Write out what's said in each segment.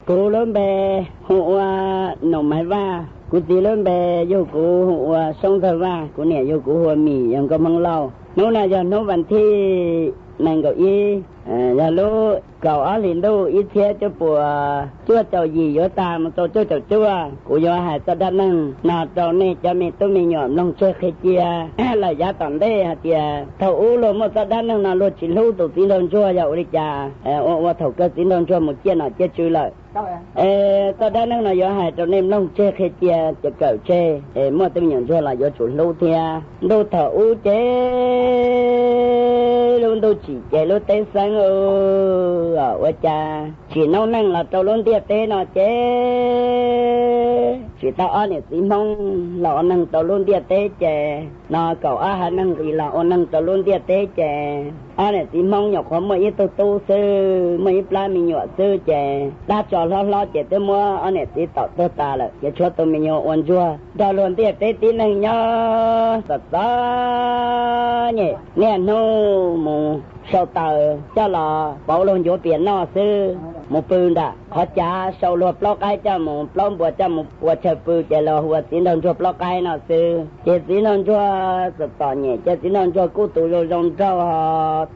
Kuv lub npe hu ua Noom Maiv Vaj, kuv txiv lub npe yug kuv hu ua Soob Ntxawg Vaj, kuv niam yug kuv hu ua Mim, yog nkauj Hmoob Lauj. Hnub no yog hnub vas thib nees nkaum ib, yog lub kaum ob hlis ntuj ib txhiab cuaj puas cuaj caum yim yuav tag mus rau cuaj caum cuaj. Kuv yuav hais txoj dab neeg no rau nej cov me tub me nyuam mloog tseg qhia cia lawm yav tom ntej hais tias thaum ub luag muaj txoj dab neeg no luag tsis hlub tus txiv nraug ntsuag yog ua li cas, ua ua thaum kawg txiv nraug ntsuag mus ciaj nom ciaj tswv lawm. Txoj dab neeg no yuav hais rau nej mloog tseg qhia cia, ces kawm tseg, muaj tub me nyuam ntsuag los yuav tsum hlub thiab. Ntuj thaum ub ces lub ntuj tsim ces lub teb xeeb, ua cas tsim noob neej los rau lub ntiaj teb no ces tsim tau ob niam txiv Hmoob los ua neeg rau lub ntiaj teb ces no kaum ob haiv neeg nqis los ua neeg rau lub ntiaj teb ces ob niam txiv Hmoob nyuam qhuav muaj ib tug tub xwb, muaj ib plab me nyuam xwb ces dab tsov hlob hlob ces twb muab ob niam txiv tom tuag tas lawm ces tshuav tus me nyuam ua ntsuag nrog luag ntiaj teb tib neeg nyob txom txom nyem, niaj hnub mus sau taws coj los pauv luag ncuav pias noj xwb, mus pw nram qhov cav sau luag plaub qaib coj mus, plaub npua coj mus ua chaw pw ces luag hu ua txiv nraug ntsuag plaub qaib no xwb. Ces txiv nraug ntsuag txom txom nyem ces txiv nraug ntsuag kuj tus zoo zoo nraug ho,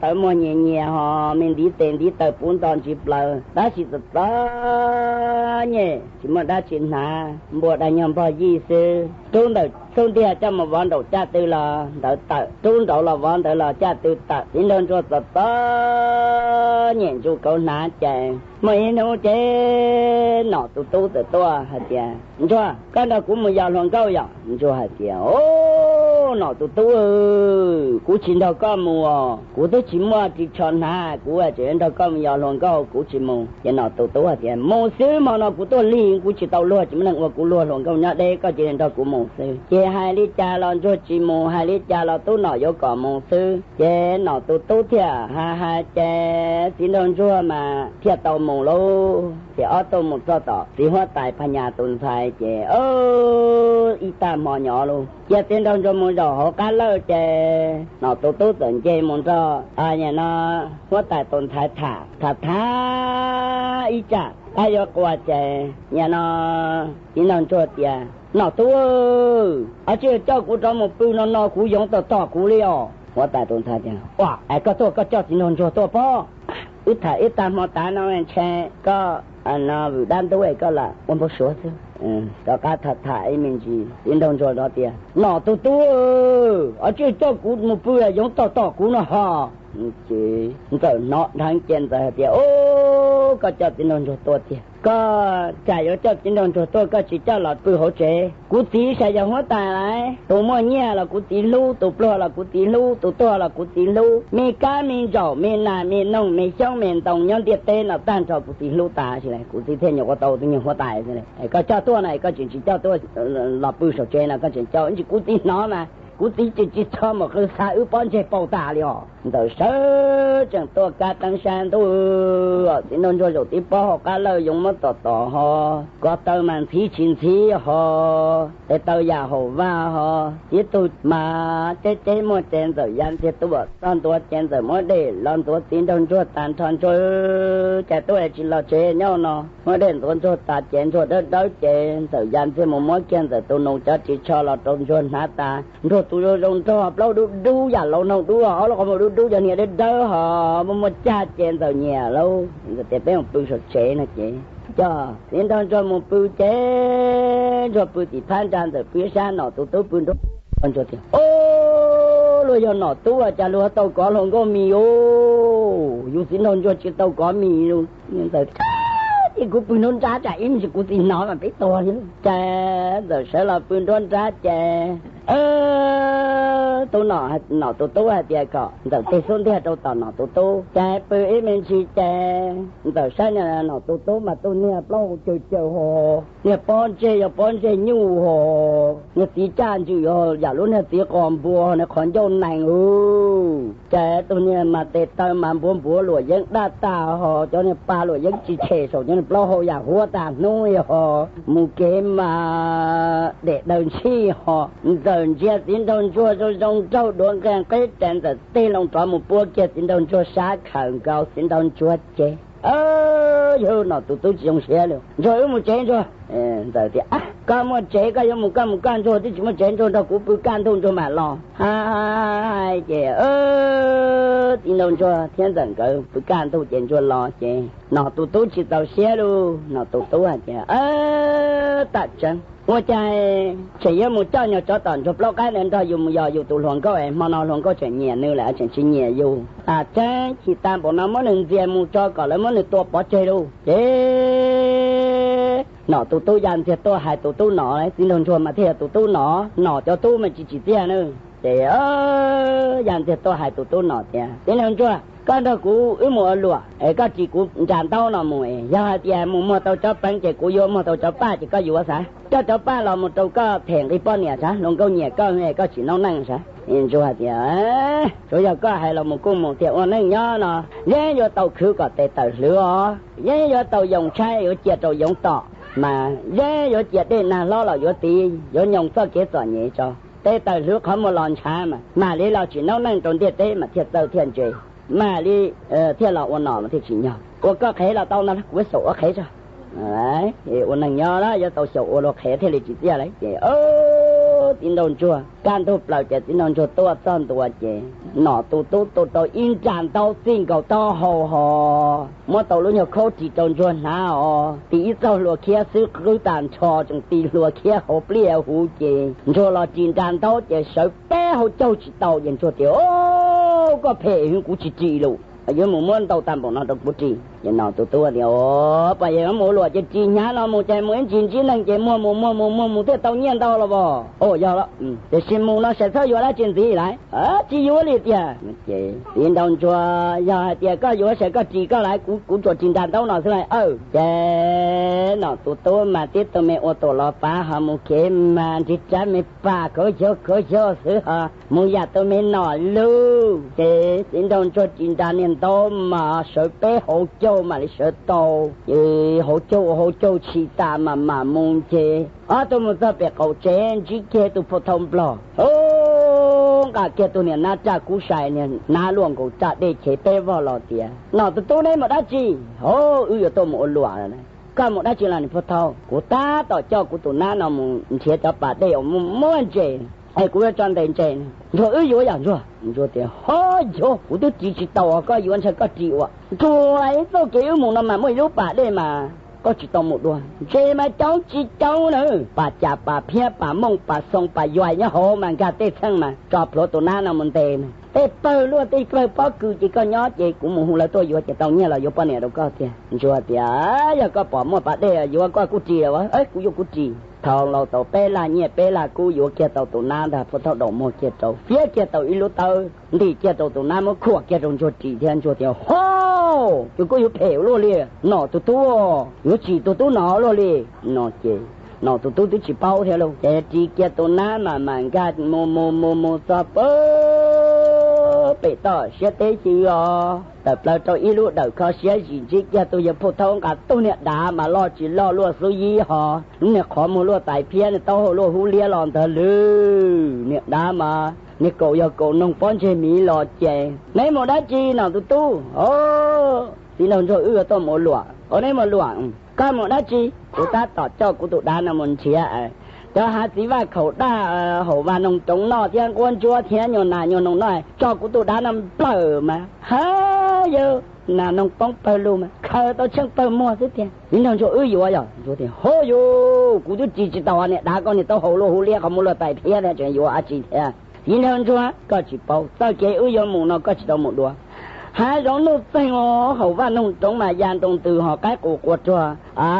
tawv muag nyias nyias ho, me ntiv tes ntiv taw puv nto ntsis plaws, tab sis txom txom nyem tsis muaj dab tsi hnav, npua dag nyuag npog yij xwb. Rub ntawm xub ntiag coj mus vov nraum caj tw los ntawd tawm, rub nraud los vov ntawd los caj tw tawm, txiv nraug ntsuag txom txom nyem ntsuj kauv hnav ces muaj ib hnub ces nom tus tub txawm tuaj hais tias, Ntsuag, koj nrog kuv mus yos hluas nkauj yom? Ntsuag hais tias, O, nom tus tub, kuv tsis nrog koj mus os, kuv twb tsis muaj ris tsho hnav, kuv tseem nrog koj mus yos hluas nkauj, kuv tsis mus. Ces nom tus tub hais tias, Mus xwb, hmo no kuv tuaj lig kuv tsis tau luag, tsis muaj neeg ua kuv luag, hluas nkauj nyob deb, koj cia li nrog kuv mus xwb. Ces hais li cas los ntsuag tsis mus, hais li cas los tub nom yuav kom mus xwb. Ces nom tus tub thiaj hais hais ces txiv nraug ntsuag mas thiaj tau mus lauj. Ces ob tug mus txog tom txiv huab tais Phas Nyas tus ntxhais ces ib tag hmo nyob lauj, cia txiv nraug ntsuag mus zaum hauv qab lawj ces nom tus tub txawm nce mus nrog no huab tais tus ntxhais tham tham tham ib tsam qab yuav qua ces nim no txiv nraug ntsuag tias, Nom tub, ab tsi coj kuv rov mus pw no no kuv yoov tom tom kuv li os. Huab tais tus ntxhais tias, Ua, es koj tuaj koj coj txiv nraug ntsuag tuaj pob? Wb tham ib tag hmo tas no ntshe koj no vwm dab ntub koj lam ua npau suav xwb. Rov qab tham tham ib me ntsis txiv nraug ntsuag no tias, Nom tus tub, ab tsi coj kuv mus pw yoov tom tom kuv no ho. Ces ntxawm hnov dheev ces ntxawm hais tias, O, koj coj txiv nraug ntsuag tuaj tiag, koj tsam yuav coj txiv nraug ntsuag tuaj koj tsis coj los pw hauv tsev. Kuv txiv saib yog huab tais lawm, tus muaj nyiaj los kuv txiv hlub, tus pluag los kuv txiv hlub, tus tuag los kuv txiv hlub, me kab me ntsaum me nas me noog me xyoob me ntoo nyob ntiaj teb no tag nrho kuv txiv hlub tas xwb, kuv txiv thiaj nyuam qhuav tau tus nyuag huab tais xwb. Koj coj tuaj no koj tseem tsis coj tuaj los pw saum tsev no, koj tseem coj ntsis kuv txiv hnov mas kuv txiv tsis tsis txhob mus qw xa wb pob ntseg paum tas li os. Ntxawm sawv tsees tuaj kab teeb sab ntuj, txiv nraug ntsuag zaum tib pob hauv qab lawj yoov muab tom tom ho, ko taw mas ntxhiv tsis ntxhiv ho, tes taw yam haum vaj ho, txiv tug mas ceb ceb muaj ces ntxawm ya ntxiag tuaj txog ntua ces ntxawm muab dej los ntxuav txiv nraug ntsuag tas nrho ntsuag, cas tuaj tsis los tsev nyob no. Muab dej ntxuav ntsuag tas ces ntsuag dawb dawb ces ntxawm ya ntxiag mus muab kiag ntxawm tus nus cov ris tsho los rau ntsuag hnav tas. Ntsuag tus zoo zoo nraug plaub dub dub yam laus noog dub, ob lub qhov muag dub dub, cov hniav dawb dawb ho muaj muaj cag ces ntxawm nyiam lauj. Ntxawm tias peb mus pw saum tsev no ces coj txiv nraug ntsuag mus pw ces ntsuag pw tim phab ntsa, ntxawm pw sab, nom tus tub pw nruab. Ntsuag tias, O, luag yog nom tub cas luag tau kov hluas nkauj mis os, yus txiv nraug ntsuag tsis tau kov mis. Ntxawm, Ces kuv pw nruab nrab tsam ib me ntsis kuv txiv hnov mas peb tuag li. Ces ntxawm sawv los pw nruab nrab ces tub nom, nom tus tub hais tias kom ntxawm tig xub ntiag rau tom nom tus tub ces pw ib me ntsis ces ntxawm saib nom tus tub mas tus niag plaub hau caws caws ho, niag pob ntseg yog pob ntseg nyuj ho, niag txiv caj ntswm ho yam lub niag txiv qos npua, niag qhov ncauj nees u. Ces tus niag mas tes taw mas npuav npuav luam yeeb daj tag ho, cov niag pa luam yeeb tsis tshem saum cov niag plaub hau yam huab tag hnub li ho, mus kev mas dem daws ntshij ho. Ntxawm ntsia txiv nraug ntsuag zoo zoo nraug duav nqia nqeb ces ntxawm tig loo rov mus puab kiag txiv nraug ntsuag sab khawm nkaus txiv nraug ntsuag ces Yog nom tus tub tsis zoo siab li, Ntsuag, wb mus tsev Ntsuag. Ntxawm tias, Koj muaj tsev koj yuav mus koj mus koj, Ntsuag twb tsis muaj tsev, Ntsuag nrog kuv pw kaj ntug Ntsuag mam los. Hais ces txiv nraug Ntsuag thiab Ntxawm nkawd pw kaj ntug ces Ntsuag los ces nom tus tub tsis txaus siab lauj. Nom tus tub hais tias, Tam tseeb ua cas tseem yuav mus coj nyuag tsov tom ntsuag plaub qaib ntawd nrog yus mus yos yus tus hluas nkauj es hmo no hluas nkauj tseem nyiam nws lawm tseem tsis nyiam yus. Tam tseeb chim tas npaum no muab nws ntxias mus tso kom lawv muab nws tua pov tseg lauj. Ces nom tus tub ya ntxiag tuaj hais tus tub nom, txiv nraug Ntsuag mas thiaj yog tus tub nom, nom cov tub mas tsis tsim txiaj na. Ces ya ntxiag tuaj hais tus tub nom tias, Txiv nraug Ntsuag, koj nrog kuv wb mus ua luam es koj ris kuv nra ntaub no mus, yog hais tias mus muag tau cov peev ces kuv yuav, muag tau cov paj ces koj yuav xav, coj cov paj los mus rau koj them nqi poj niam sav, hluas nkauj nyiam koj, koj tsis noob neej sav. Ntsuag hais tias, Tsuav yog koj hais los mus kuj mus tiag, ua neej nyob no yeej yuav tau khwv kom tes tawm hlwv os, yeej yuav tau yoo tshaib yuav cia rau yoov tom, mas yeej yuav cia dej nag hlob los yuav tiv, yuav nyoos txoj kev txom nyem tso. Tes tawm hlwv qhov muag los ntshav mas mam li los tsim noob neej rau ntiaj teb mas thiaj txawj thiaj ntse, mam li thiaj los ua nom mas thiaj tsim nyog. Ua koj qhev los tau ntag, kuv xyaum ua qhev tso. Ua neej nyob na yuav tau xyaum ua luag qhev thiaj li tsim txiaj lawm. Ces txiv nraug Ntsuag kaj ntug plaws ces txiv nraug Ntsuag tuaj txog ntua ces nom tus tub tu rau ib nra ntaub txij nkaus taub hau ho muab tau lub nyuag khaub ris rau Ntsuag hnav os, tis ib txoj hlua khiab xwb qwb tas nrho tseem tis hlua khiab hauv pliaj huv ces Ntsuag los ris nra ntaub ces sawv peb hauv caug tsis tau ces Ntsuag tias, O, koj phem heev, kuv tsis ris lus, yuav mus muab ntau tag npaum no rau kuv ris. Ces nom tus tub tias, O, pom yog yuav mus ua luam ces ris hnyav no mus ces mus ib ntsis ntsib neeg ces muag mus muag mus muag mus thiaj tau nyiaj ntau los as. O, yog, tiam sis mus no sawv txhob yuav dab tsi ntxiv lawm. Tsis yuav li tiag. Ces txiv nraug Ntsuag, Yog hais tias koj yuav sawv koj ris koj lawm, kuv tsuas ris nra ntaub no xwb lawm. Ces nom tus tub mas tib tug me ua tuam los pav ho mus kev mas nrig rab me pas khaub xyaub khaub xyaub xwb ho mus yam tus me nom lug. Ces txiv nraug Ntsuag ris nra niag ntaub mas sawv peb hauv caug mam li sawv tau. Ces hauv caug ua hauv caug tshis tas mas mam mus ces ob tug mus txog pem qaum tsev ntsib kiag tus phu thau nplog, nqa kiag tus niag nab raj kub sai, niag nab luaj nkaus raj dej chev peb vog los tias, Nom tus tub, neb mus dab tsi? Hov, wb yuav tuaj mus ua luam. Koj mus dab tsi los niag phu thau? Kuv tab tom coj kuv tus nab no mus nrhiav cov pas dej uas muaj ntses es kuv yuav tso ntes ntses. Ntsuag, wb yuav yog Ntsuag. Ntsuag tias, Hov, yog kuv twb ris tsis tau os, koj yuav ntshe koj ris ua. Ntsuag, ib txoj kev wb mus no mas muaj ib lub pas dej mas koj tsis tau mus dua. Ntses mas coob tsis coob na, pas cas pas phiab pas mooj pas xoo pas yuais nyob hauv mas nkag tej txheej mas tso plhuav tus nab no mus ntes. Tej pawg luaj tej pawg pob kws ces koj nyob ces kuv mus hu lawv tuaj yuav ces tau nyiaj los yuav poj niam rau koj tiag. Ntsuag tias, Yog koj pom muaj pas dej yuav koj kuj ris, kuv yuav kuv ris. Thau laus tau peb laj nyiaj peb laj kub yuav kiag tau tus nab ntag, phu thau daus muag kiag rau, fiab kiag tau ib lub tawb ntim kiag rau tus nab muab khuam kiag rau Ntsuag ris thiab. Ntsuag tias, Hov, ces koj yuav phem ua luaj li, nom tus tub, yuav tsim tus tub no luaj li no ces nom tus tub twb tsis paub thiab lauj. Ces ris kiag tus nab mas mam nkag mus mus mus mus txog pem toj siab teb xyw os, tawm plaws rau ib lub dawm kho siab zim ntsib kiag tus yawg phu thau nqa tug niag dav mas loj tsis loj luaj xub yib ho, lub niag qhov muag luaj tais phiab, niag taub hau luaj hub liab los ntawd lwm niag dav mas niag kaum yog kaum noog pob ntseg miv los ces, Neb mus dab tsi nom tus tub? Txiv nraug Ntsuag, wb yuav tuaj mus ua luam. O, neb mus luam, koj mus dab tsi? Kuv tab tom coj kuv tus dav no mus nrhiav cov hav txiv vaj khaum daj, haum vaj noog roov noj thiab nquab ntsuab thiab nyuag nas nyuag noog noj, tso kuv tus dav no nplawm mas ha, yawg, nas noog poob pawg lug mas khaws tau tsheej pawg muag xwb tiag. Txiv nraug Ntsuag, wb yuav yog. Ntsuag tias, Hov, yog kuv twb ris tsis tau niag dav koj, niag taub hau luaj hub liab qhov muag luaj tais phiab thiab tseem yuav dab tsi thiab? Txiv nraug Ntsuag, koj tsis paub, txoj kev wb yuav mus no koj tsis tau mus dua. Hav zoov nuj txeeg, haum vaj noog roov mas ya nroo ntws ho qaib qus quas ruag, a,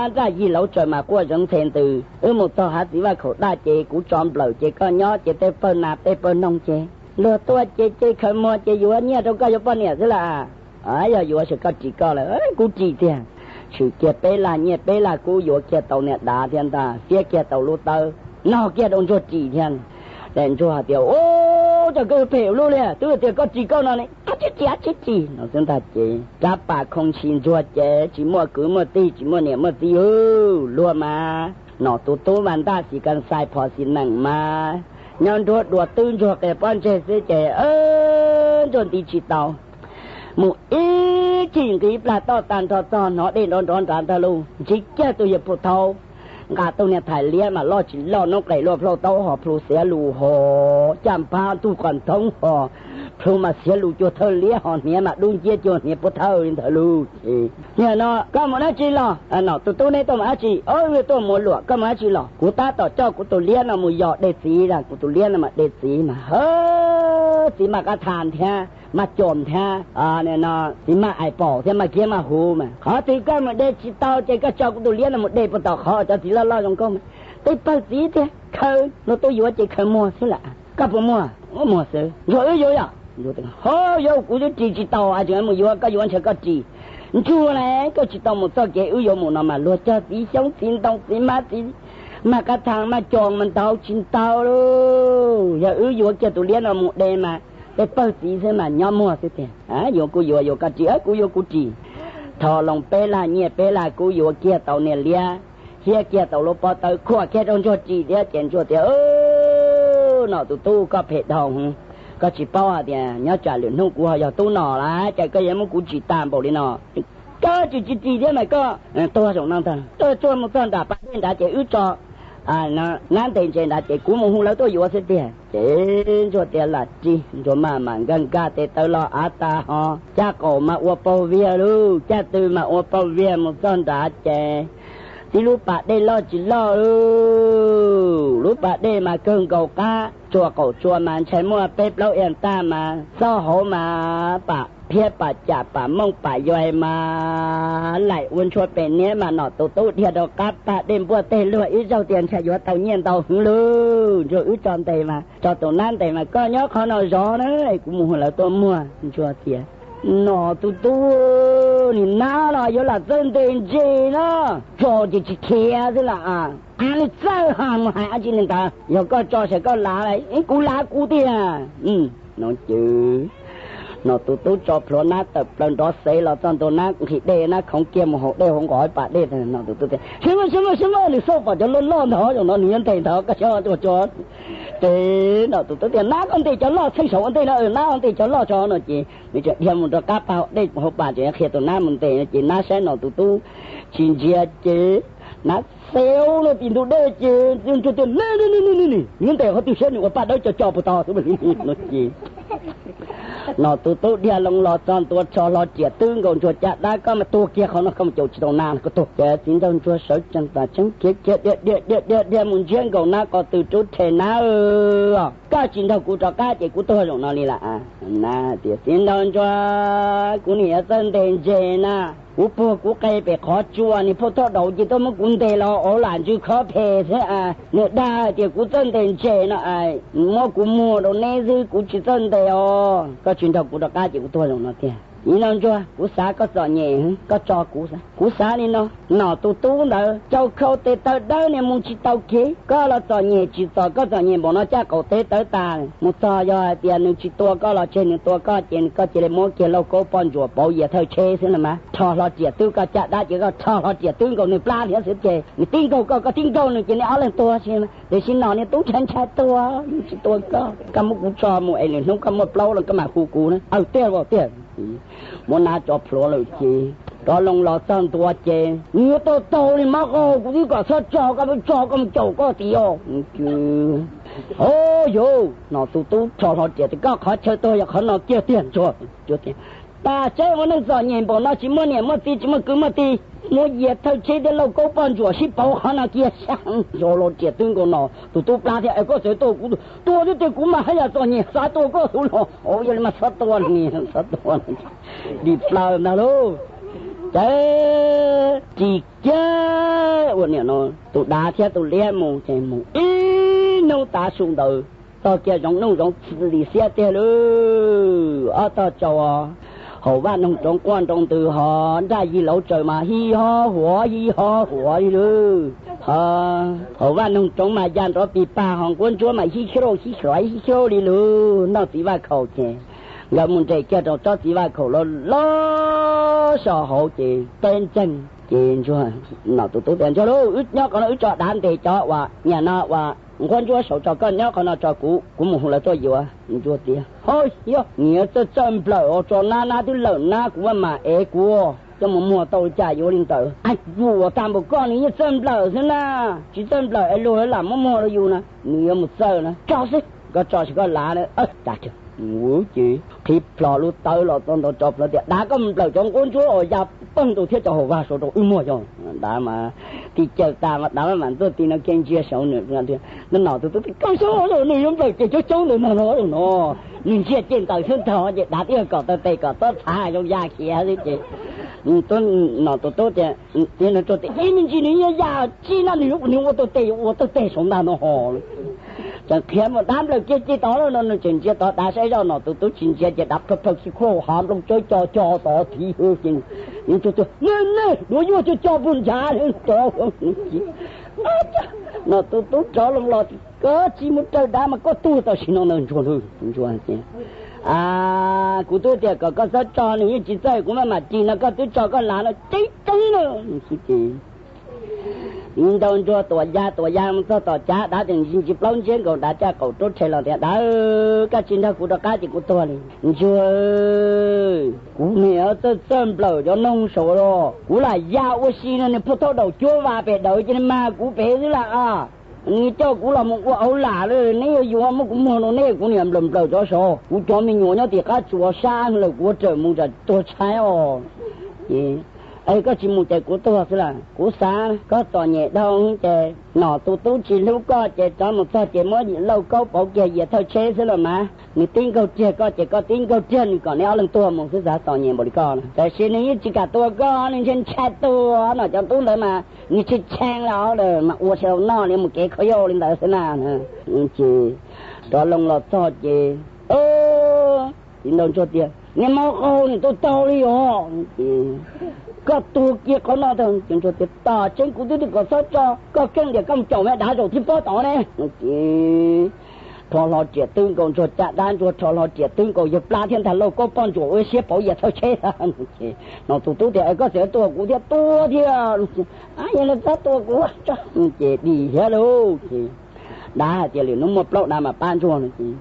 nraj yig lauv tsaws mas quaj zeev ntxhe ntws. Wb mus txog hav txiv vaj khaum daj ces kuv tso nplawm ces koj nyob ces tej pawg nas tej pawg noog ces luag tuaj ces ces khaws muag ces yuav nyiaj rau koj yuav poj niam xwb las. Yog yuav ces koj ris koj lawm, kuv ris tiag. Tshwm kiag peb laj nyiaj peb laj kub yuav kiag tau niag dav thiab ntag, fiab kiag tau lub tawb, nog kiag rau Ntsuag ris thiab. Ces Ntsuag hais tias, Ub, cas koj yuav phem ua luaj li, twb tias koj ris koj no ne, ab tsi ris ab tsi ris no xwb ntag ces rab pas khoo ntshis Ntsuag ces tsis muaj kwv muaj tij tsis muaj niam muaj txiv, luag mas nom tus tub mas ntaj xis kas xais phom xis neem mas nyob nruab dua twb Ntsuag qias pob ntseg xwb ces Ntsuag nti tsis tau. Mus ib cig nqis plag toj tag nrho txog hnov dej nrov nrov nrad ntag lauj. Ntsib kiag tus yawg Phu Thau, nqa tus niag thais liab mas loj tsis loj, noob qes luaj plhauj taub hau, plhu xiav lus hos caj npab ntug qos nthoob hos, plhu mas xiav lus cuag thawj liab hos hniav mas dub nciab cuag hniav pub thawj li ntawd lauj. Ces niag no, koj mus dab tsi los? Nom tus tub, neb tuaj mus dab tsi? Wb tuaj mus ua luam. Koj mus dab tsi los? Kuv tab tom coj kuv tus liab no mus yos de txiv. Kuv tus liab no mas de txiv mas, txiv maj qab thas thiab maj cos thiab, txiv maj ais paum thiab maj kiab maj huv mas. Qhov twg koj mus de tsis tau ces koj tso kuv tus liab no mus de puag tom qhov cov txiv loj loj zoo nkauj mas. Tej pawg txiv tiag, khaws luag tuaj yuav ces khaws muag xwb lawm. Koj puas muag? Muag xwb. Ntsuag, wb yuav yom? Ho, yuav kuv twb ris tsis tau, tseem mus yuav, koj yuav ntshe koj ris. Ntsuag na, koj tsis tau mus txoj kev wb yuav mus no mas luag cog txiv xyoob txiv ntoo txiv mab txiv maj qab thas maj cos mas ntau tsis ntau lauj. Yog wb yuav kiag tus liab no mus de mas tej pawg txiv xwb mas nyob muag xwb tiag. Yuav kuj yuav, yuav koj ris, kuv yuav kuv ris. Tho loo peb lag nyiaj peb lag kub yuav kiag tau niag liab, thiab kiag tau lub pob tawb khuam kiag rau Ntsuag ris thiab ces Ntsuag tias, Nom tus tub, koj phem dhau, koj tsis paub hais tias nyob tsam lwm hnub kuv ho yog tub nom lawm ces koj yuav muab kuv tsim tag npaum li no. Koj tsis tsis ris thiab mas koj tuag zaum no ntag. Tuaj tsuag mus txog nram pas dej nrad ces wb tso nab ntes ntses nrad ces kuv mus hu lawv tuaj yuav xwb tiag. Ces Ntsuag tias, Lam ris. Ntsuag maj mam nkag nkag tes taw los av tas ho caj qaum mas ua paug viag lauj, caj tw mas ua paug viag mus txog nrad ces tib lub pas dej loj tsis loj lauj, lub pas dej mas kawg nkaus qab, tsua qaum tsua mas ntshai muaj peb plaub ib ntaj mas, txoj hauv mas pam phiab pam cam pam mooj pam yos mas laim ua ntshua pem niab mas Nom tus tub dhia rau qab pas dej npuaj teg luag ib zaug tias ntshai yuav tau nyiaj ntau heev lauj. Ntsuag, wb tso ntes mas, tso tus nab ntes mas koj nyob qhov no zov na, kuv mus hu lawv tuaj muag. Ntsuag tias, Nom tus tub, nim nab los yuav lam txawj ntes ntses na, tso ces tsis khiav xwb las. Av li txawj ha mus hais dab tsi li ntawd, yog koj tso sawv koj lav, kuv lav kuv tiag. No ces Nom tus tub tso plhuav nab tawm plaws nrov xev los txog ntua, nab nqhis dej, nab khoov kiag mus haus dej hauv nqos pas dej. Nom tus tub tias, Sib maj, sib maj, sib maj, nws xauj pom cov loj loj ntawd zaum no nws yuav ntes ntawd, koj tso tso. Ces Nom tus tub tias, Nab, koj ntes cov loj txheej saum ua ntej no, nab, koj ntes cov loj tso no ces nws tseem dhia mus rau qab pas dej hauv pas tseem qhia tus nab mus ntes no ces nab saib Nom tus tub tsis ntsia ces nab xev lub tim ntug dej ces Ntsuag tias, Neb, neb, neb, neb, neb, neb ntes qhov twg saib nws ua paj dawb co co puag ta xwb no ces Nom tus tub dhia loo los txog ntua rho hlo riam twb nkaus Ntsuag caj dab, Koj mas tuag kiag qhov no, koj mus caum tsis tau nab, koj tuag. Ces txiv nraug Ntsuag sawv tsees tas tseeb khiav khiav dhia dhia dhia dhia mus ntsiab nkaus nab qos tw rub rhe, Nab, koj tsis nrog kuv rov qab ces kuv tuag zaum no li lawm. Nab tias, Txiv nraug Ntsuag, kuv nim yuav txawj ntes ntses na, kuv puag kuv qe pem qhov tsua, niag phauj thoj daus ces tuaj muab kuv ntes los ua lam ntsws khob phem xwb. Nws dag tias kuv txawj ntes ntses no, muab kuv muag rau neb xwb, kuv tsis txawj ntes os. Koj tsis nrog kuv rov qab ces kuv tuag zaum no tiag. Txiv nraug Ntsuag, kuv xav koj txom nyem, koj tso kuv xwb. Kuv xav li no, Nom tus tub ntawd cau khau tes taw dawb, nws mus tsis tau kev. Koj los txom nyem tsim txom, koj txom nyem npaum no caj qaum tes tawv tas, mus txog yog hais tias nws tsis tua koj los tseg, nws tua koj ces koj cia li muab kiag lauj kaub poj ntsuam pauv yias thawj tsheb xwb no mas. Rho hlo riam twb koj caj dab ces koj rho hlo riam twb nkaus nws plab thiab xwb ces nws tib nkaug koj, koj tib nkaug nws ces nej ob leeg tuag tsis. Tiam sis Nom niag tub ntshai ntshai tuag, nws tsis tua koj, koj muab kuv tso mus es lwm hnub koj muaj plaub los koj mam hu kuv na. Aws, tiag los tiag. Muab nab tso plhuav lawm ces rov loo los txog ntua ces nws yuav tau taug li mab qaug, kuv twb kom txhob tso, koj mus tso, koj mus caum koj tiag. Au yauv, Nom tus tub rho hlo riam tias, Koj qhov chaw tuag yog qhov no kiag tiag Ntsuag. Tas seb ua neej txom nyem npaum no tsis muaj niam muaj txiv tsis muaj kwv muaj tij, muab yias thawj tsheb thiab lauj kaub poj ntsuam sib pauv qhov no kiag. Rho hlo riam twb nkaus Nom tus tub plab thiab, Es koj txawm tuaj kuv tua thiab tiag, kuv mas haj yam txom nyem xav tua koj xwb los. Au, yog li mas txhob tua, txhob tua. Dim plaws ntag lauj. Ces ris kiag ua niam no tus dav thiab tus liab mus ces mus ib hnub tav su ntawd txog kiag zoov nuj zoov txwm li xiab tiag lauj. Ob tog tsaus haum vaj noog roov quaj nroo ntws ho nraj yig lauv tsaws mas hij ho huav hij ho huav li lauj. Ho haum vaj noog roov mas ya nrov pis pag ho nquab ntsuab mas hij xyauj hij xyauj hij xyauj li lauj. Noj txiv vaj khaum ces nkawd mus nres kiag rau tsob txiv vaj khaum loj loj so hauv ces teb ntseeg ces Ntsuag, Nom tus tub tias, Ntsuag lauj, wb nyob qhov no wb tso dav ntes cov uas niam no uas nquab ntsuab saud tso, koj nyob qhov no tso, kuv, kuv mus hu lawv tuaj yuav. Ntsuag tias, Ho, yog niag txawj txawj nplawm os, tso nab nab twb lawm nab, kuv maj mam ev kuv coj mus muag tau li cas yuav li ntawd. Yuam tag npaum koj nws yeej txawj nplawm xwb na, tsis txawj nplawm es luag lam muab muag rau yus na, nws yuav mus txawj na. Tso xwb, koj tso ces koj lav na. Cas qhib plho lub tawb los txog ntua tso plhuav tias, Dav, koj mus nplawm cov nquab ntsuab uas ya pawg ntug thiab cov hauv vaj saud rau wb muag yog. Dav mas tig cawm tas, dav maj mam tuaj ti no kiag ntsia saud, nws nom tus tub tias, Koj xyov nws yuav nplawm ces coob coob ntawm no no no. Nws ntsia ces ntawd xwb ntag ces dav twb kom taw tes kom txhob txhav zoo ya khiav xwb ces nom tus tub tias, Ib me ntsis nws yuav ya tsis na, nws yuav ua taw tes, ua taw tes saum ntag no ho. Tseem qhia mus dav nplawm kiag ci tod no, nws tseem ntsia tod dav saib zoj, nom tus tub tsis ntsia ces dav plhaw plhaw xi khuaj hav nplooj tsawb co co tod thiv ces, Ntsuag tias, Nej, nej duav yuaj co co puag nrad tod. Nom tus tub rov loo los, Koj tsis mus raws dav mas koj tuag tam sim no ntag Ntsuag. Ntsuag tias, Kuv twb tias kom koj txhob tso, nws yeej tsis txawj, kuv maj mam ris no, koj twb tso koj lav no, ceeb ceeb na. Ces ntsia Ntsuag tuam ya tuam ya mus txog tom cav, dav tseem ntsis ntsis plaub ntsiab nkaus, dav caj qaum rub rhe los tias, Dav, koj tsis nrog kuv rov qab ces kuv tuag li. Ntsuag, kuv niam txawj txawj nplawm cov noog saud los, kuv lam ya ua si no nws puag thaub daum cuab vas pem dawm ces nws mag kuv pem xwb lam a. Nws coj kuv los mus ua auv lam lawm, neb yuav yuav muab kuv muag rau neb, kuv niam nplawm nplawm cov saud, kuv cov me nyuam nyob tim qab tsuas sab lawm, kuv rawm mus tsam tuag tshaib os. Ces, Koj tsis mus ces kuv tuag xwb las, kuv xav koj txom nyem dhau ces nom tus tub tsis hlub koj ces rov mus txog ces muab lauj kaub pauv kiag yias thawj tsheb xwb los mas, nws tib nkaug riag koj ces koj tib nkaug riag nws kom neb ob leeg tuag mus xwb, xav txom nyem npaum li koj. Tab sis nws yeej tsis kam tua koj, nws ntshai ntshai tua no, cov tub ntawd mas nws tshee tshee los mas ua tsis tau noj li, mus kev khaub yau li ntawd xwb na. Ces rov loo los txog ces txiv nraug ntsuag tias, Niag mab qaug, nws tua tau li os. Ces koj tuag kiag qhov no tag. Ces ntsuag tias, Tam tseeb kuv twb tias kom txhob tso, koj keej tias koj mus caum me dav zaum thib pob tod ne. Ces rho hlo riam twb nkaus, ntsuag caj dab ntsuag rho hlo riam twb nkaus, yawg plab thiab ntag lauj, koj poj ntsuam ua siab pauv yias thawj tsheb. Ces nom tus tub tias, Koj txawm tua kuv thiab, tua thiab. Yog li txhob tua kuv. Ces dim thiab lauj. Ces dav hais tias lwm hnub muaj plaub dav mas pab ntsuag no ces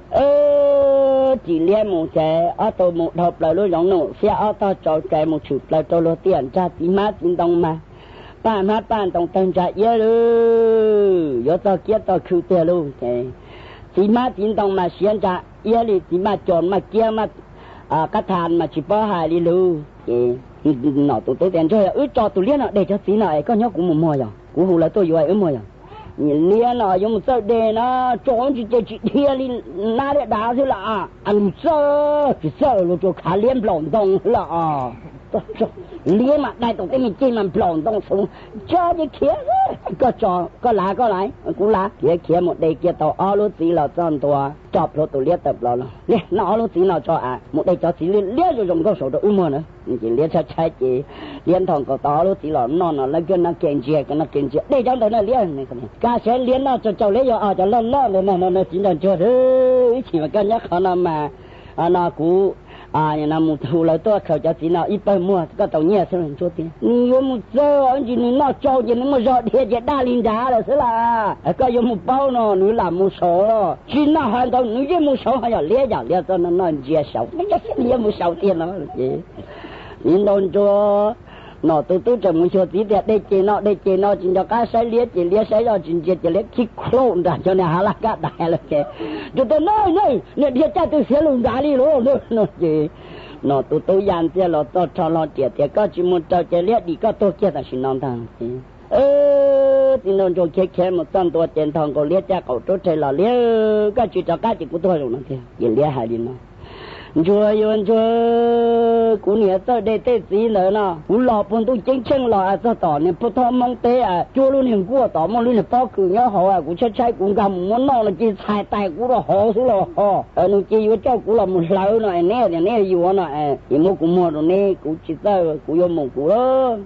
tsis liab mus ces ob tug mus dhau plaws lub zoov num xiab ob tog tsau ces mus tshwm plaws rau luag tiaj nrag txiv hmab txiv ntoo mas paj hmab paj ntoo tawg ntsa iab lawm, yuav txog kiab txog khw tiag lauj. Ces txiv hmab txiv ntoo mas siav ntsa iab li txiv maj co maj kiab maj qab tha mas tsis paub hais li lauj. Ces nom tus tub tias, Ntsuag, yog wb tso tus liab no de cov txiv no es koj nyob kuv mus muag yog, kuv hu lawv tuaj yuav wb muag yog. Liab no yuav mus txawj de no, tso ntsis ces tsis dhia li nab thiab dav xwb las. Tsis txawj, tsis txawj, luag tsuas khav liab nplaum ntoo xwb las. Liab mas dai tau tej me ceg mas nplaum ntoo xwb. Tso ces khiav, koj tso koj lav, koj lav kuv lav, khiav khiav mus de kiag tau ob lub txiv los txog ntua, tso plhuav tus liab tawm plaws los, Noj ob lub txiv no tso, mus de cov txiv liab zoo zoo nkauj saud rau wb muag na. Ces liab tshaib tshaib ces liab nthos nkaus tau ob lub txiv los noj no, lawv kag no ke ntsia, kag no ke ntsia, De cov ntawd na liab. Kaj siab liab noj tsau tsau, liab yog cov loj loj ntawd no. Txiv nraug ntsuag, ib chim mas koj nyob qhov no mas no kuv mus hu lawv tuaj khaws cov txiv no ib pawg muag koj tau nyiaj xwb. Ntsuag tias, Nws yuav mus txawj, ntsis nws noj tsau ces nws muaj zog dhia ces daj li nrad lawm xwb las. Koj yuav mus paub no nws lam mus saud los tsis noj hais ntawd nws yeej mus saud, ho yog liab yam liab txoj no noj ntsia saud, nws yeej mus saud tiag no. Ces txiv nraug ntsuag, nom tus tub tseem mus xyuas txiv tias, De ces no, de ces no, tsis nco qab saib liab ces liab saib zoj tsis ntsia ces liab khib khlaum nram cov niag hav laj kab dais lawm ces, Ntsuag tias, Noj, niag dhia caj tw xiav lus nrad li lauj no. Ces nom tus tub ya ntxiag los txog rho hlo riam tias, Koj tsis mus raws ces liab dim koj tuag kiag tam sim no ntag. Ces txiv nraug ntsuag khiav khiav mus txog ntua ces nthos nkaus liab caj qaum rub rhe los, Liab, koj tsis rov qab ces kuv tuag zaum no tiag. Ces liab hais li no, Ntsuag, yuav ntsuag, kuv niam txawj de tej txiv ntawd no, kuv los puag ntuj ceeb tsheej los txog tom niag puag thob Hmoob teb, cuab lub niag nkuaj tod muaj lub niag pob kws nyob hauv, kuv tshaib tshaib kuv nkag mus muab noj no ces txhais tais kuv rau hauv xwb los ho. Nws ces yuav coj kuv los mus hlawv no, neb tias neb yuav no, es muab kuv muag rau neb, kuv tsis txawj, kuv yuav mus kuv lawm.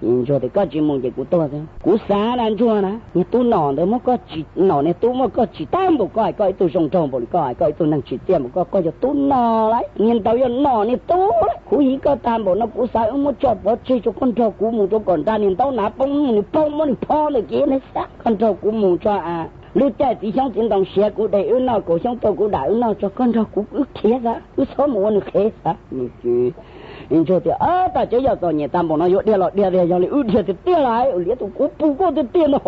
Ntsuag tias, Koj tsis mus ces kuv tuag xwb. Kuv xav na Ntsuag na, niag tub nom ntawd muab koj tsim, nom niag tub muab koj tsim tag npaum koj hais, koj ib tug zoo nraug npaum li koj hais, koj ib tug neeg tsim txiaj npaum koj, koj yog tub nom lauj, niag ntawd yog nom niag tub lauj. Khuv hiv koj tag npaum no kuv xav wb muab tso pov tseg tso, koj nrog kuv mus rau kom nra niag ntaub nav poob, nws poob muab nws phob ntawm kev, neb xav koj nrog kuv mus tso a. Lub caij txiv xyoob txiv ntoo siav kuv de wb noj, kaum xyoob tuaj kuv dam wb noj tso, koj nrog kuv wb khiav xav, wb txhob mus ua nws qhev xav. Ntsuag tias, Ab, tag tseeb yog txom nyem tag npaum no yuav dhia los dhia tiag, yog li wb dhia tiag tiag lauj, liab tus kuv pum koj tiag tiag no.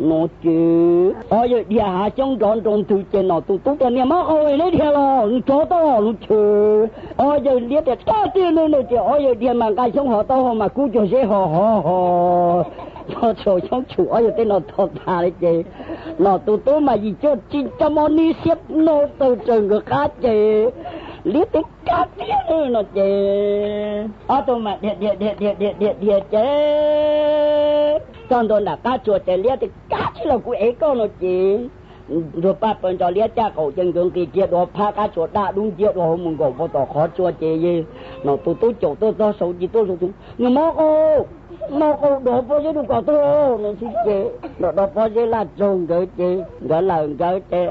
No ces ob yawg dhia hav xyoob nrov nroo ntws ces nom tus tub tias, Niam Mab Qau, neb dhia los nws tsov tau los nws chwv. Ob yawg liab tias, Tag tiag no no ces ob yawg dhia mas nqa xyoob hov taub hau mas kub cuag zeb ho hov ho txog tsaus xyoob tshum ob yawg tej no tog tas li ces nom tus tub mas yim cuaj tsis cov mos nib siab no tawg raws nkawd qab ces liab tias, Kab tiag no ces ob tug mas dhia dhia dhia dhia dhia dhia dhia ces txog ntua nram qab tsua ces liab tias, Kab tsis los kuv ev koj no ces ntsuag paj paws nrog liab caj qaum ces nkawd nqis kiag dua phab qab tsua daj dub nciab dua hauv mus nkaum puag tom qhov tsua ces nom tus tub caum tuaj txog saud ces tuaj zoo, Niam Mab Qau, Mab Qau, dov pob zeb rau kom tuag no xwb ces dov pob zeb laj tsaug nkawd ces nkawd lawm nkawd ces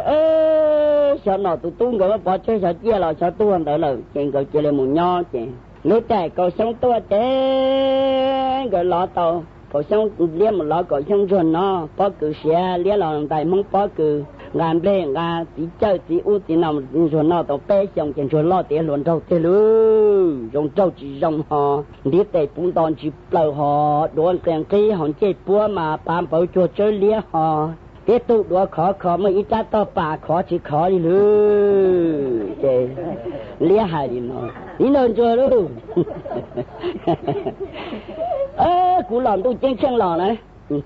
xyov nom tus tub nkawd muab pov tseg xyov ciaj los xyov tuag ntawd lawm ces nkawd cia li mus nyob ces lub caij kaum xyoob tuaj ces nkawd lov tau kaum xyoob, liab mus lov kaum xyoob ntsuag noj pob kws siav, liab los ntais hmoob pob kws, nqa nplej nqa txiv cawj txiv ub txiv no ntsuag noj tau peb xyoo ces ntsuag loj tiav hluas nraug tiag lauj, zoo nraug tsis zoo ho, ntiav tes puv nto ntsis plaws ho, duav nqia nqib ho, ncej puab mas pav npawv cuag tsawb liab ho, tiab tug duav khov kho muaj ib rab toj pas khov tsis khov li lauj. Ces liab hais li no, Txiv nraug ntsuag lauj, kuv los ntuj ceeb tsheej los na,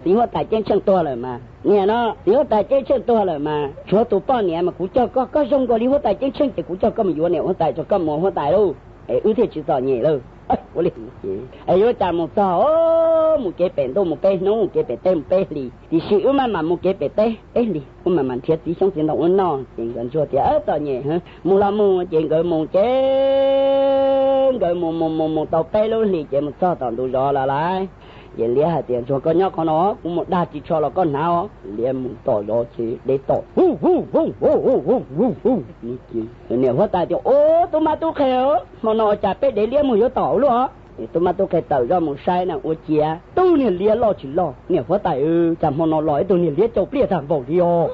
txiv huab tais ceeb tsheej tuag lawm mas, niam no, txiv huab tais ceeb tsheej tuag lawm mas tshuav tus poj niam mas kuv coj koj, koj zoo nkaus li huab tais ceeb tsheej ces kuv coj koj mus yuav niam huab tais tso, koj mus huab tais lauj, es wb thiaj tsis txom nyem lauj. Ua li es yuav cas mus txog, mus kev pem ntuj mus peb hnub, mus kev pem teb mus peb hlis, tiam sis wb maj mam mus kev pem teb peb hlis, wb maj mam nrhiav txiv xyoob txiv ntoo wb noj. Ces nkawd ntsuag tias, Txom nyem, mus los mus. Ces nkawd mus ces nkawd mus mus mus mus tau peb lub hlis ces mus txog tom ntug zos lawm lauj. Ces liab hais tias, Ntsuag, koj nyob qhov no, kuv mus dag ris tsho los koj hnav os. Liab mus tom zos ces de tom hu hu hu hu hu hu hu. Niam huab tais tias, Ub, tub mab tub qhe, hmo no ua cas peb dev liab muag yuav tom ua luaj? Tub mab tub qhe tawm zoj mus saib na ua ciav tub niag liab loj tsis loj. Niam huab tais, Cas hmo no los ib tug niag liab cau pliaj tag npaum li os.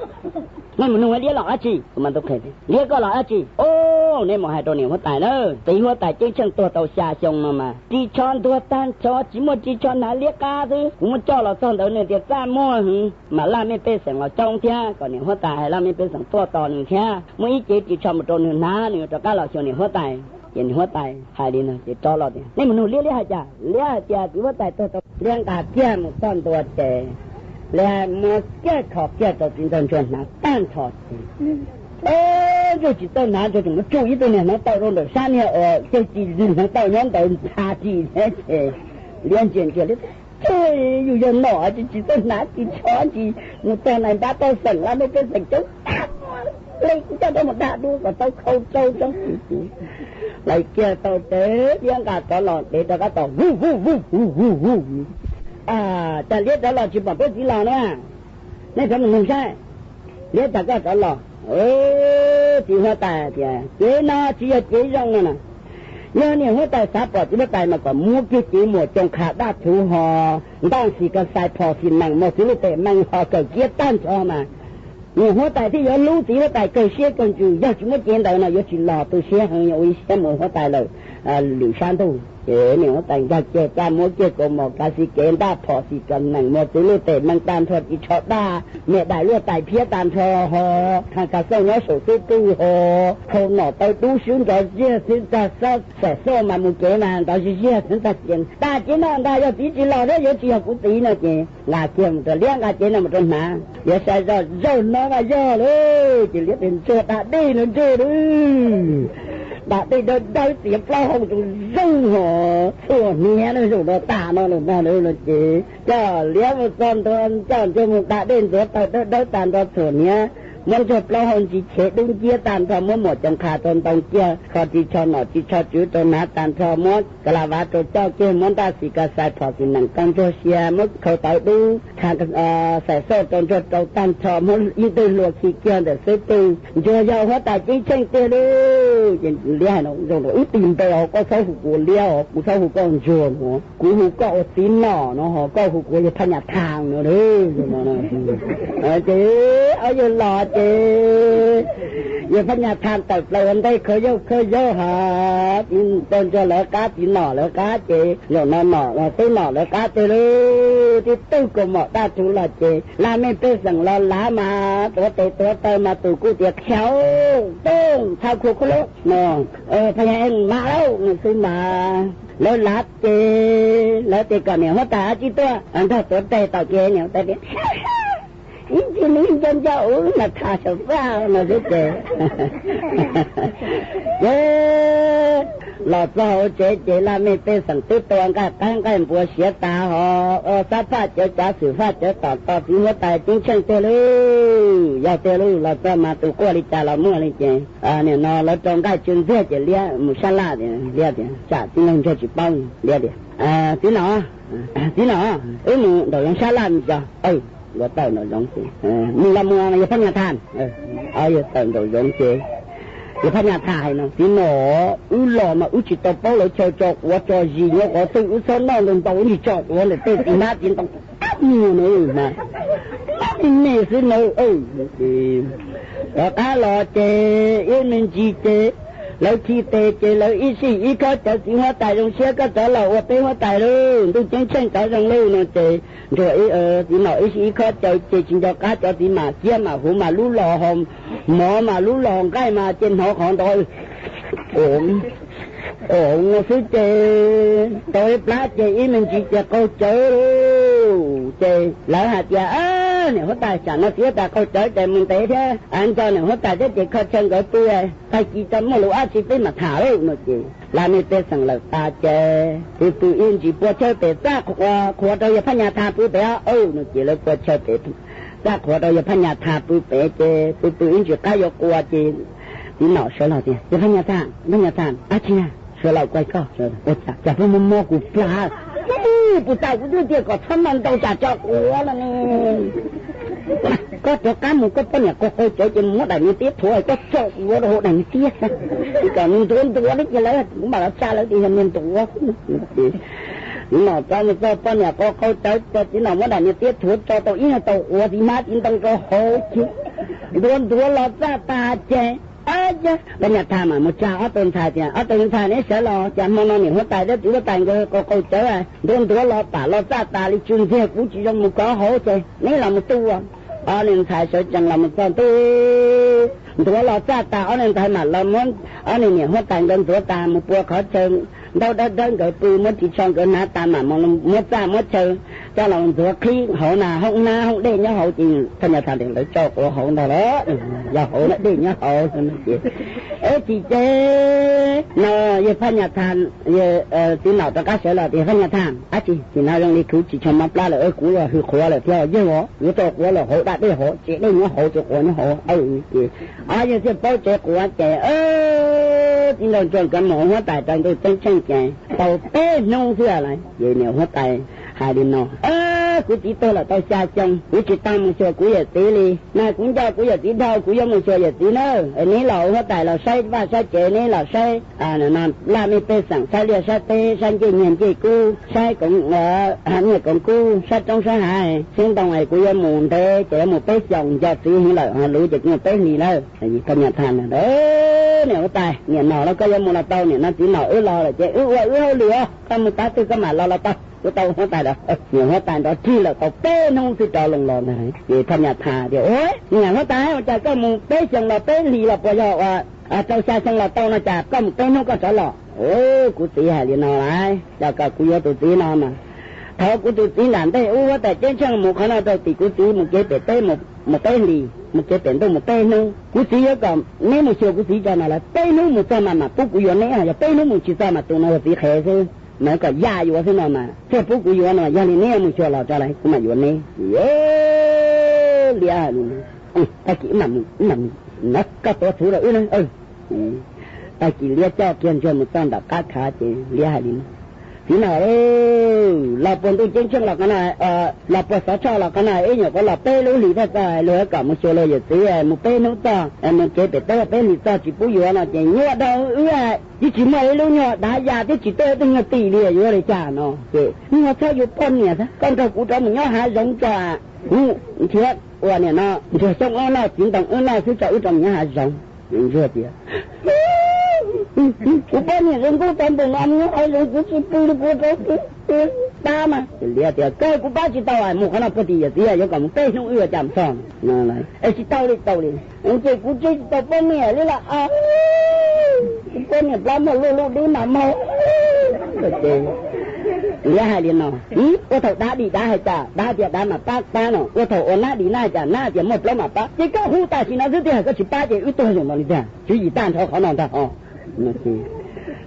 Nej mus nug liab los dab tsi? Tub mab tub qhe, Liab, koj los dab tsi? Ub, neb mus hais rau niam huab tais na, txiv huab tais ceeb tsheej tuag tau xya xyoo no mas ris tsho ntuag tag nrho, tsis muaj ris tsho hnav, liab qab xwb. Kuv muab coj los txog ntawd nws tias txaj muag heev, mas laj mej pej xeem los coob thiab, kom niam huab tais hais laj mej pej xeem tuaj tos nws thiab, muab ib cev ris tsho mus rau nws hnav, nws yuav rov qab los xyuas niam huab tais. Ces niam huab tais hais li no ces rov los tias, Nej mus nug liab, liab hais cas? Liab hais tias txiv huab tais tuag tau. Liab nqa kiag mus txog ntua ces liab muab kiag kho kiag rau txiv nraug ntsuag hnav tag nrho ces, Ntsuag tsis txawj hnav, ntsuag tseem muab tsuj ib tug niag hneev taw rau ntawm sab niag uas ceg ris hneev taw nyob ntawd ntha ris thiab ces liab ntsia ntsia liab, Yus yog nom tsis txawj hnav ris tsho ntsis, mus txog nais npab pej xeem laj mej pej xeem coob tag, leej kuv coj rov mus dag dua kom tau khau tsau tsob ris ces lawv kiag tau ces liab nqa rov los dev rov qab tom, Hu hu hu hu hu hu, Cas liab rov los tsis pom peb txiv los na? Nej rov mus nug saib. Liab, cas koj rov los? Txiv huab tais tias, Cev no tsis yog cev zoo no na. Yog niam huab tais xav pom txiv huab tais mas kom muab kiag cev muam coo qha daj thuv ho, ntaj xis ka xais phom xis nees mos txwv luj tes mees ho kawm kiab tag nrho mas niam huab tais thiaj yuav hlub txiv huab tais kawg siab kawg ntsws. Yog tsis muab cev ntawd no yuav tsis los tu siab heev, yuav ua ib siab mus huab tais lawm lwm sab ntuj. Ces niam huab tais nkag kiag txaj muab kiag kaus mom kav xis kev ntaj phom xis ka nees mos txwv luj tes mees tag nrho ris tsho daj me dais luaj tais phiab tag nrho ho, qhas kas xauj nyob saum xub pwg ho, khau nom taw dub swb nrov ziag xwb ntag, xob xom xauj mas mus kev mas nrov ziag ziag xwb ntag. Ces tas cev no ntag, yog txiv tsis los thiab yuav tsis yog kuv txiv no ces nqa kiag mus rau liab, nqa cev no mus rau hnav, liab saib zoj, Zaug no mas yog lawm. Ces liab tias, Ntsuag, da dej no ntsuag lauj, da dej dawb dawb txiav plaub hau zoo zoo ho, txhuam hniav no zaum no tas no lawm ntag no ces coj liab mus txog ntua, coj ntsuag mus da dej ntxuav taws dawb dawb tag nrho txhuam hniav. muab ntsuag plaub hau ntsis chev dub nciab tag nrho, muab muam coos qha rau ntoo kiag, kho ris tsho nom ris tsho tswv rau hnav tag nrho, muab ka la vav rau coj kiag, muab ntaj xis ka xais phom xis nees koj ntsuag sia, muab khau tawv dub, xais xauj rau ntsuag rau tag nrho, muab ib ntwg hlua khi kiag ntawm xub pwg, ntsuag yog huab tais ceeb tsheej tiag lauj. Ces liab hais no zoo rau wb tis npe os, koj txhob hu kuv liab os, kuv txhob hu koj ntsuag no, kuv hu koj ua txiv nom no, ho koj hu kuv yawg Phaj Nyas Thas no. Ces ob yawg los ces yawg Phaj Nyas Thas tawm plaws ua ntej khawv yaug khawv yaug ha, txiv ntsuag lawv qab, txiv nom lawv qab, ces zaum no nom tub nom lawv qab tiag lauj. Tib tug kaus mom daj rhuv los ces laj mej pej xeem los lav mas tuav tes tuav taw mas tus kuj tias khiav tooj thaj khua khuab lub no, Phaj Nyas Ees mas lauj no xwb mas. Lawv lav ces lawv tias kom niam huab tais dab tsi tuaj nrog tuav tes tom kev, niam huab tais tias ib ntsis nws nco nco ub mas tham saum faj no xwb ces ces los txog hauv tsev ces laj mej pej xeem twb tua nqaij qaib nqaij npua siav tas ho ua xab faj cawv cav xwm faj cawv tom to txiv huab tais ceeb tsheej tiag lauj. Yog tiag lauj, los txog mas tus quaj li cas los muaj li ces nim no lawv rau nqaij tsw ntxiag ces liab mus sab laj, liab tias tsam txiv nraug ntsuag tsis paub, liab tias txiv nom, txiv nom, wb mus nraum zoov sab laj mus cov. Ua tawm nraum zoov ces mus los mus yawg Phaj Nyas Thas. Yawg tawm nraum zoov ces yawg Phaj Nyas Thas hais no, txiv nom, wb los mas wb tsis tau paub lawv chaw tso quav tso zis nyob qhov twg, wb txhob noj ntau ntau wb ntsis tso quav ntawm tej txiv hmab txiv ntoo tab muag na mas, tab me me xwb na. Rov qab los ces ib me ntsis ces lawv khi tes ces lawv ib sij ib khob cawv, txiv huab tais zoo siab koj rov los ua peb huab tais lauj, ntuj ceeb tsheej rov zoo lauj no ces ntsuag txiv nom ib sij ib khob cawv ces tsis nco qab cov txiv mam ciab mam huv mam lub los, mov mam lub los, nqaij mas ces hnov qhov nrov no xwb ces tau ib plab ces ib me ntsis ces qaug cawv lauj. Ces lawv hais tias niam huab tais, tsam no txiv huab tais qaug cawv ces mus ntev thiab, nco niam huab tais thiab ces kho chaw nkawd pw, tag kis tso muaj lus dab tsi peb mam tham lauj no ces laj mej pej xeem lawm tas ces pw pw ib ntsis pua chaw pem txaj qhuav rau yawg Phaj Nyas Thas pw pem no ces lawv pua chaw pem txaj qhuav rau yawg Phaj Nyas Thas pw pem ces pw pw ib ntsis qab yuav qua ces txiv nom sawv los tias yawg Phaj Nyas Thas, Phaj Nyas Thas, dab tsi na? Sawv los kuv hais koj, ua cas peb mob mob kuv plag, puas tau kuv twb tias kom txhob noj ntau tsam tso quav los ne. Koj rov qab mus koj poj niam qaug qaug cawv ces mus muab daim niag tiab thuav koj tso quav rau hauv daim niag tiab, kom nws ntuav ntuav li ces lawv kuv mam los tsa lawv tias yog niag ntuav. Txiv nom txawm mus txog poj niam qaug qaug cawv ces txiv nom muab daim niag tiab thuav tso tau ib nyuag tau quav txiv hmab txiv ntoo rau hauv ces ntuav ntuav los txaj tas ces Phaj Nyas Thas mam mus tsa ob tug ntxhais tias ob tug ntxhais neb sawv los, cas hmo no niam huab tais thiab txiv huab tais nkawd qaug qaug cawv, ntuav ntuav los pam los txaj tas li tsw ntxiag kuv tsis zoo mus kov hauv ces neb los mus tu. Ob niag ntxhais sawv tsees los mus txog ntuj, ntuav los txaj tas ob niag ntxhais mam los muab ob niag niam huab tais nkawd ntxuav tas mus pua qhov chaw ntaub dawb dawb nkawd pw, muab ris tsho nkawd hnav tas mam muab txaj muab chaw coj los ntxuav qhib hauv na, hoob hnab hoob dej nyob hauv ces Phaj Nyas Thas tias lawv tso quav hauv ntag lauj, yog hauv na dej nyob hauv ces eb tsis ces no yawg Phaj Nyas Thas, txiv nom rov qab sawv los tias Phaj Nyas Thas, dab tsi tim no zoo li khwv ris tsho mob plab lawm, kuv los hwm qhuav lawm thiab yawg os, yuav tso quav los hauv dab dej hauv, tsev dej nyob hauv, tsev quav nyob hauv ces ob yawg thiaj paub tsev quav ces txiv nraug ntsuag nkawd mus ua huab tais rau ntuj ceeb tsheej ces tau peb hnub xwb lawm ces niam huab tais hais li no, kuv txiv tuag lawm tau xya xyoo kuv tsis tau mus xyuas kuv yawm txiv li, mas kuv nco kuv yawm txiv dhau kuv yuav mus xyuas yawm txiv nawb. Neb los ua huab tais los saib vaj saib tsev, neb los saib laj mej pej xeem, saib liaj saib teb, saib ncej nyiag ncej kub, saib koov nyiaj koov kub, saib roob saib hav, saib ntoo es kuv yuav mus ntev ces yuav mus peb xyoos, nco txiv heev lawm ho luv ces kuv mus peb hlis lawm. Phaj Nyas Thas, niam huab tais, niam nom los koj yuav mus los tau, niam no txiv nom wb los lawm ces wb ua wb hauj lwm os, koj mus qab twg koj mam los los tau, wb tau huab tais lawm. Niam huab tais nrov rig lawm tau peb hnub xwb rov loo los ntag. Ces Phaj Nyas Thas tias, niam huab tais, ua cas koj mus peb xyoos los peb hlis los puas yog ua rau xya xyoo los tau no cas koj mus peb hnub koj rov los? Kuv txiv hais li no lauj, yog kom kuv yuav tus txiv no mas thaum kuv tus txiv nram ntej ub huab tais ceeb tsheej mus qhov no rau tim kuv txiv mus kev pem teb mus peb hlis, mus kev pem ntuj mus peb hnub. Kuv txiv yuav kom neb mus xyuas kuv txiv tso no lawm, peb hnub mus txog mas mam pub kuv yuav neb, yog peb hnub mus tsis txog mas tus no yog txiv qhev xwb, mas kom yaj yuav xwb no mas thiaj pub kuv yuav no, yog li neb yuav mus xyuas los tso lawm kuv mam yuav neb. Liab hais li no. Tag kis wb mam mus, wb mam mus na, koj tuav txhuv rau wb na. Tag kis liab coj kiag ntsuag mus txog nram qab khav ces liab hais li no, Txiv na, los puag ntuj ceeb tsheej los qhov no, los puag xov tshoj los qhov no, ib nyuam qhuav los peb lub hlis thiaj txog, luag kom mus xyuas luag yawm txiv mus peb hnub txog, mus kev pem teb peb hlis txog tsis pub yuav no ces nyuaj dhau wb, twb tsis muaj ib lub nyuag dav ya twb tsis tuaj ib tug nyuag tim li yuav li cas no ces, Nyuag txhob yuav poj niam, koj nrog kuv rov mus nyob hav zoov tso. Kuv nrhiav ua niam no ntsuag xyoob wb noj txiv ntoo wb noj xwb tso, wb rov mus nyob hav zoov. Ntsuag tias, Kuv poj niam zoo nkauj tag npaum no mus nyob hav zoov kuv tsis pw li, kuv rov pab mas. Liab tias, Kawg kuv pab tsis tau, mus qhov no puag tim yawm txiv yuav kom mus peb hnub wb ua cas mus txog. Es tsis tau li, tau li, ces kuv tseg tsis tau poj niam li los as, kuv poj niam plab muaj luj luj dib mas mog. Liab hais li no, ua thaum dav dim dav hais cas dav tias dav mam pab pab no, ua thaum ua nab dim nab hais cas nab tias muaj plaub mam pab, ces koj hu tam sim no xwb tiag, koj tsis pab ces wb tuag zaum no li tiag, tswv yim tag nrho qhov no ntag ho.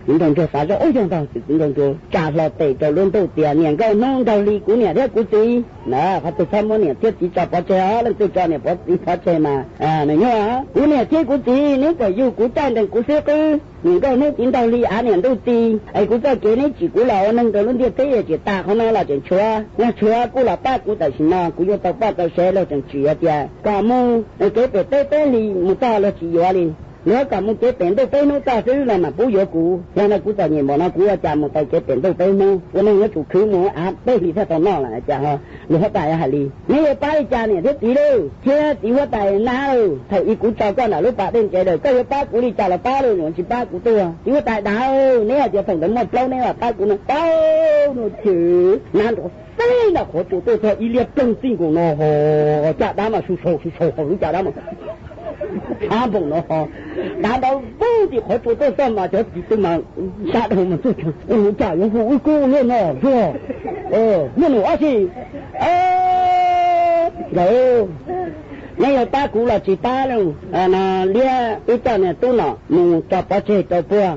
Txiv nraug ntsuag xav zoj ub yog ntag, txiv nraug ntsuag tsa hlo tes rau lub ntuj tias, Niam nkauj hnub nraug hli, kuv niam thiab kuv txiv na, qhov twg txhob muab niam thiab txiv tso pov tseg os, leej twg tso niam pov txiv pov tseg mas nws nyuaj. Kuv niam thiab kuv txiv neb txawm yug kuv caij nrees kuv xwb qwb, niam nkauj hnub txiv nraug hli av niam ntuj txiv es kuv txoj kev neb tsim kuv los ua neeg rau lub ntiaj teb tseem tas qhov no los tseem tshuav, yog tshuav kuj los pab kuv tam sim no, kuv yuav tau poj tau sev, luag tseem tsim hais tias kom mus kev pem teb peb hlis mus txog luag tsis yuav li. Luag kom mus kev pem ntuj peb hnub txog xwb los mam pub yuav kuv. Yog no kuv txom nyem npaum no kuv ua cas mus tau kev pem ntuj peb hnub, ua neeg yuav tsum khwv mus av peb hlis thiaj tau noj lawm cas ho. Nws huab tais hais li, Neb yuav pab li cas niam thiab txiv lauj, thiab txiv huab tais nab lauj? Thaum ub kuv tso koj nram lub pas dej ntsev lawm, koj yuav pab kuv li cas los pab lauj, tsis pab kuv tuag. Txiv huab tais dav, neb hais tias thaum ntawd muaj plaub neb mam pab kuv no. Pab no ces nab nrov xeb nram qhov tsua tuaj txog ib liab ploog txij nkaus no ho, caj dab mas su sau su sau ho, lub caj dab mas txhab npaum no ho. Dav nrov vog tim qhov tsua tuaj txog mas cov txiv tub mas sab dhau mas txog, Ua cas yuav hu wb kub luaj no tuag? Muaj num ob si. Nkawd, neb yuav pab kuv los tsis pab lauj? No liab wb coj niag tub no mus tso pov tseg rau puag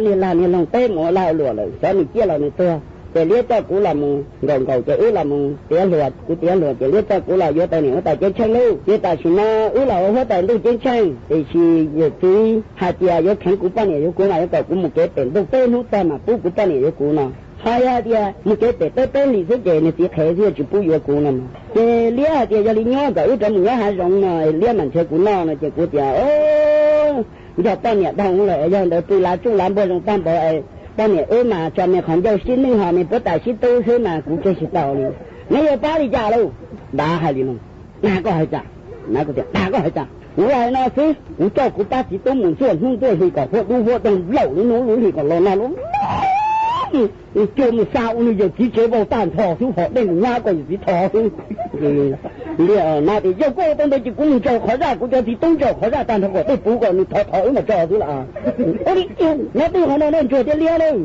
niag lag niag loog teb mus ua lag ua luam lawm, xyov nws ciaj los nws tuag. Ces liab coj kuv los mus nkaum nkaum ces wb los mus tiav hluas, kuv tiav hluas ces liab coj kuv los yuav tau niam huab tais ceeb tsheej lauj. Ces tam sim no wb los ua huab tais ntuj ceeb tsheej, tiam sis yawm txiv hais tias yuav kheev kuv poj niam yuav kuv mas yuav kom kuv mus kev pem ntuj peb hnub txog mas pub kuv poj niam yuav kuv no. Ho yog hais tias mus kev pem teb peb hlis xwb ces niag txiv qhev thiaj tsis pub yuav kuv no. Ces liab hais tias yog li nyob kom wb rov mus nyob hav zoov no, liab mam nrhiav kuv noj no. Ces kuv tias, Nco poj niam dhau lawm, yog ntawd pw lav tsuj lav npuag zoo tag npaum, poj niam wb mas tso me qhov ncauj sib nwj ho me puab tais sib tub xwb mas kuv tseg tsis tau li. Neb yuav pab li cas lauj? Dav hais li no, Dag koj hais cas? Dag koj hais cas? Kuv hais no xwb, kuv coj kuv pab txiv tub mus ntxuaj hnub ntxuaj hli kom huab dub huab doog, laum lub hnub lub hli kom los nag lub, nws cuag mus xa ua nws yawm txiv tsev vau tag nrho xwb, hom dej mus nyab kom yawm txiv thov xwb. Liab tias, Yog koj ua tau ntawd ces kuv mus ntsaum qhov zaj, kuv cov txiv tub ntsaum qhov zaj tag nrho kom dej puv kom nws thov thov wb mam tso xwb las. Ua li nyob twj qhov no no ntsuag thiab liab lauj.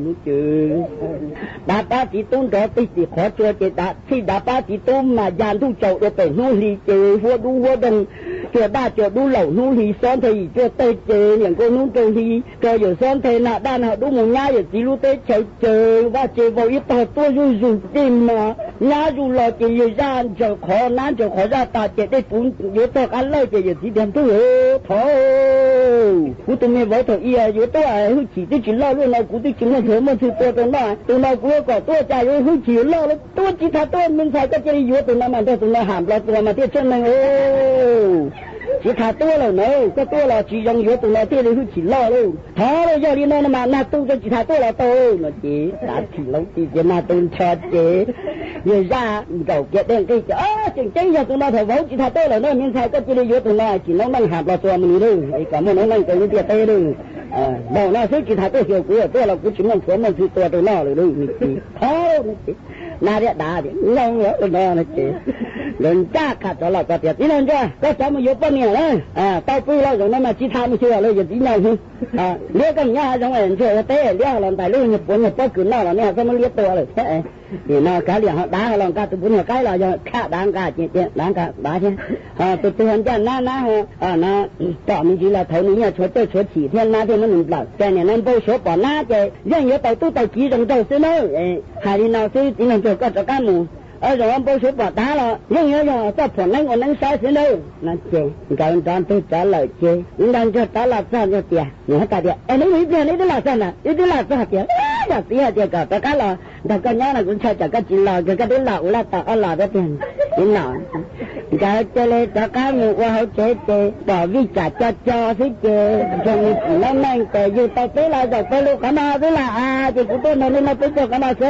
Dav pab txiv tub nrov twg tim qhov tsua ces dav txhij dav pab txiv tub mas ya ntuj tsaus dua pem hnub hli ces huab dub huab doog, cua daj cua dub laum hnub hli xob nthe yim cuaj teg ces niam nkauj hnub nraug hli tso yawm xob nthe nag daj nag dub mus nyab yawm txiv lub teb chaws ces vaj tse vau ib tog tuaj zuj zus dej mas nyab zuj los ces yawg zaj ntsaws qhov nab ntsaws qhov zaj tas ces dej puv yuav txog qab lawj ces yawm txiv tias, Ntuj, thov kuv tus me vauv thaum ub yuav tuaj hwj chim twb tsis loj luaj no kuv twb tsis muaj ntxhuav muaj ntxhw tua rau noj, tus no kuv yuav kom tuaj cas yuav hwj chim yuav loj lawm. Tuaj tsis tas tuaj, me ntxhais koj cia li yuav tus no mas nrog tus no ham nplo tua mas thiaj tseeb neeg. Tsis tas tuaj lawm na, koj tuaj los tsis zoo, yuav tus no thiaj li hwj chim loj lauj. Thov lauj, yog li no no mas nag tu tsis tas tuaj los tau no ces dav thim laub ti ces nag tu nrho ces yawg zaj nkaum kiag dej nqig ces, Tseem ceeb yog tus no thaum vauv tsis tas tuaj lawm na, me ntxhais koj cia li yuav tus no tsim noob neej ham nplo tua mus ni lauj, es kom muaj noob neej rau lub ntiaj teb lauj. Npaum no xwb tsis tas tuaj xyuas kuv, tuaj los kuv tsis muaj ntxhuav muaj ntxhw tua rau noj lawm lauj. Thov lauj, nag thiab dav tias, Nyoo no ces nkawd ncaj qha rov los txog tias, Txiv nraug ntsuag, koj rov mus yuav poj niam na, tau pw los zaum no mas tsis tas mus xyuas lawm yawm txiv nyoog. Liab koj mus nyob hav zoov ntsuag ua teb, liab ho los ntais lub nyuag puav nyuag pob kws noj los nej ho txhob muab liab tua lawm thiab. Nim no kav liam ho dav ho los nqa tus puav nyuag qaib los yog khaj dav nqa ces dav nqa dav thiab. Ho tus twg ho ncaj nab nab ho no, tom me ntsis los thaum nws yeej tshuav cawj tshuav chim thiab nab thiaj muab nws nplawm. Ces nim no npau suav pom nab ces yeej yuav tau tub tau kiv zoo nraug xwb nawb. Hais li no xwb txiv nraug ntsuag, koj rov qab mus Zoo ua npau suav pom dab los yeej yuav yog txoj phuam neeb ua neeb saib xwb nawb. No ces nkawd nrov ntug rov lawm ces ib nrog ntsuag rov los txog ntsuag tias, nws has tas tias, es neb mus ib pliag neb twb los txog na? Wb twb los txog. Tias, yog txiv hais tias kom rov qab los nrog koj nyob no kuv ntshai tsam koj tsis los, koj twb los ua laj tom qab los thiab tiag. Txiv los, nkawd cia li rov qab mus ua hauv tsev ces pom vij tsam co co xwb ces ntsuag mus txim laj neej ces yug tau peb los zaum peb lub qhov no xwb los as, ces kuv tuaj nrog nej noj peb caug qhov no xwb.